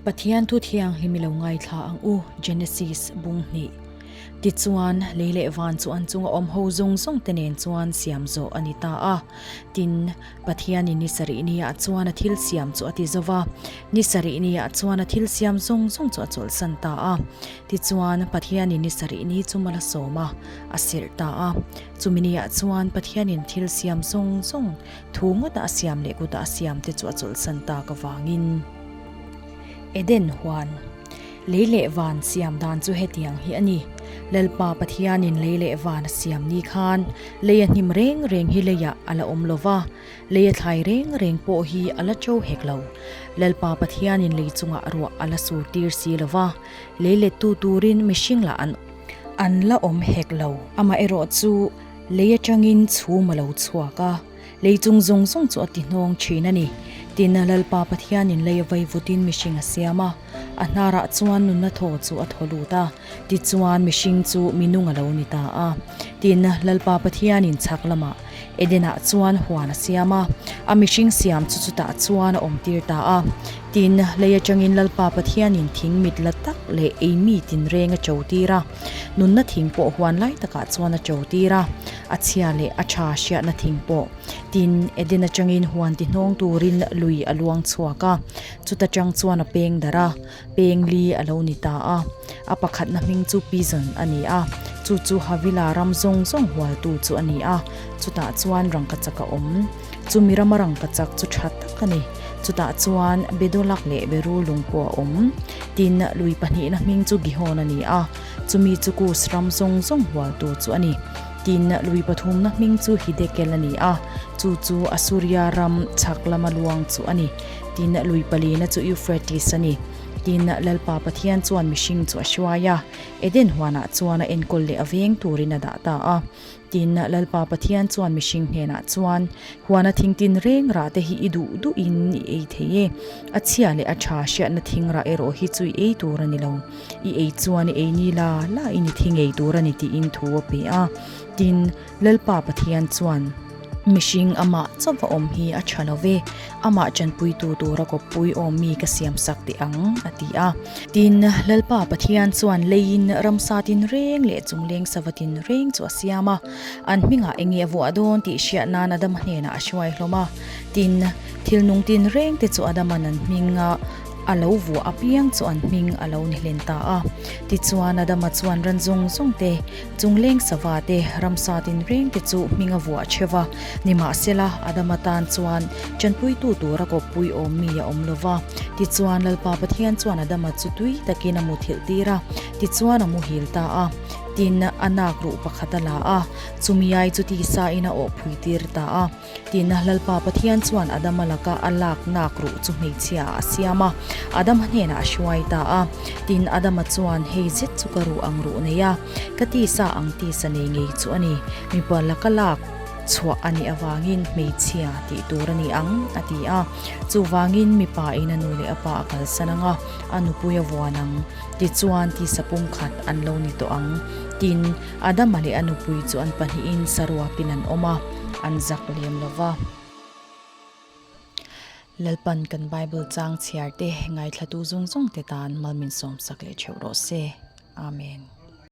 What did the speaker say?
Pathian thu thianghlim i lo ngaithla ang u, Genesis bung hnih. Tichuan, lei leh van chu an chunga awm ho zawng zawng te nen chuan siam zawh a ni ta a. Tin, Pathianin ni sarih niah chuan a thil siam chu a ti zo va, ni sarih niah chuan a thil siam zawng zawng chu a chawlhsan ta a. Tichuan, Pathianin ni sarih ni chu mal a sawm a, a serh ta a. Chumi niah chuan Pathianin thil siam zawng zawng, thu ngawta a siam leh kuta a siam te chu a chawlhsan tak avangin Eden huan lei leh van siam dan chu hetiang hi a ni. Lalpa Pathianin lei leh van a siam ni khan lei a hnim reng reng hi leiah a la awm lo va, lei a thlai reng reng pawh hi a la cho hek lo. Lalpa Pathianin lei chungah ruah a la sur tir si lo va, lei lettu turin mihring lah an an la awm hek lo. Amaherawh chu lei atangin chhum a lo chhuak a. Lei chung zawng zawng chu a ti hnawng thin a ni. Tin, Lalpa Pathianin lei a vei vutin mihring a siam a, a hnarah chuan nunna thaw chu a thaw lut a, tichuan mihring chu minung a lo ni ta a. Tin, Lalpa Pathianin chhak lamah Edenah chuan huan a siam a, a mihring siam chu chutah chuan a awmtir ta a. Tin, lei atangin Lalpa Pathianin thing mit la tak leh ei mi tinreng a cho tir a, nunna thing pawh huan lai takah chuan a cho tir a, a chhia leh a tha hriatna thing pawh. Tin, Eden atangin huan ti hnawng turin lui a luang chhuak a, chuta tang chuan a peng darh a, peng li a lo ni ta a. A pakhatna hming chu Pizon a ni a, chu chu Havila ram zawng zawng hualtu chu a ni a, chutah chuan rangkachak a awm. Chumi rama rangkachak chu tha tak a ni. Chutah chuan Bedolak leh Beru lung pawh a awm. Tin, lui pahnihna hming chu Gihon a ni a, chumi chu Kus ram zawng zawng hualtu chu a ni. Tin, lui pathumna hming chu Hidekel a ni a, chu chu Asuria ram chhak lama luang chu a ni. Tin, lui palina chu Euphrates a ni. Tin, Lalpa Pathian chuan mihring chu a hruai a, Eden huanah chuan a enkawl leh a veng turin a dah ta a. Tin, Lalpa Pathian chuan mihring hnenah chuan, Huana thing tin reng rah te hi i duh duhin i ei thei e. A chhia leh a tha hriatna thing rah erawh hi chu i ei tur a ni lo. I ei chuan i ei ni la la in i thi ngei tur a ni tiin thu a pe a. Tin, Lalpa Pathian chuan, Mihring amah chauh a awm hi a tha lo ve, amah tanpuitu tura kawppui awm mi ka siam sak teh ang, a ti a. Tin, Lalpa Pathian chuan leiin ramsa tinreng leh chungleng sava tinreng chu a siam a, an hmingah eng nge a vuah dawn tih hriat nan Adama hnenah a hruai hlawm a. Tin, thil nung tinreng te chu Adama'n an hminga A lo vuah apiang chu an hming a lo ni hlen ta a. Tichuan Adama chuan ran zawng zawng te, chungleng sava te, ramsa tinreng te chu hming a vuah theuh va. Nimahsela, Adama tan chuan tanpuitu tura kawppui awm mi a awm lo va. Tichuan Lalpa Pathian chuan Adama chu tui takin a muthilh tir a, tichuan a muhil ta a. Tin, a nak ruh pakhat a la a, chumi ai chu tisa in a awhphui tir ta a. Tin, Lalpa Pathian chuan Adama laka a lak nak ruh chu hmeichhia ah a siam a, Adama hnenah a hruai ta a. Tin, Adama chuan, Hei zet chu ka ruh ang ruh nei a, ka tisa ang tisa nei ngei chu a ni. Mipa laka lak chhuah a nih avangin hmeichhia tih tur a ni ang, a ti a. Chuvangin mipa in a nu leh a pa a kalsan ang a, a nupui a vuan ang. Tichuan, tisa pumkhat an lo ni tawh ang. Tin, Adama leh a nupui chu an pahnihin saruakin an awm a, an zak lem lo va. Lalpan kan Bible chang chhiar te, ngaithlatu zawng zawng te tan mal min sawmsak leh theuh rawh se. Amen.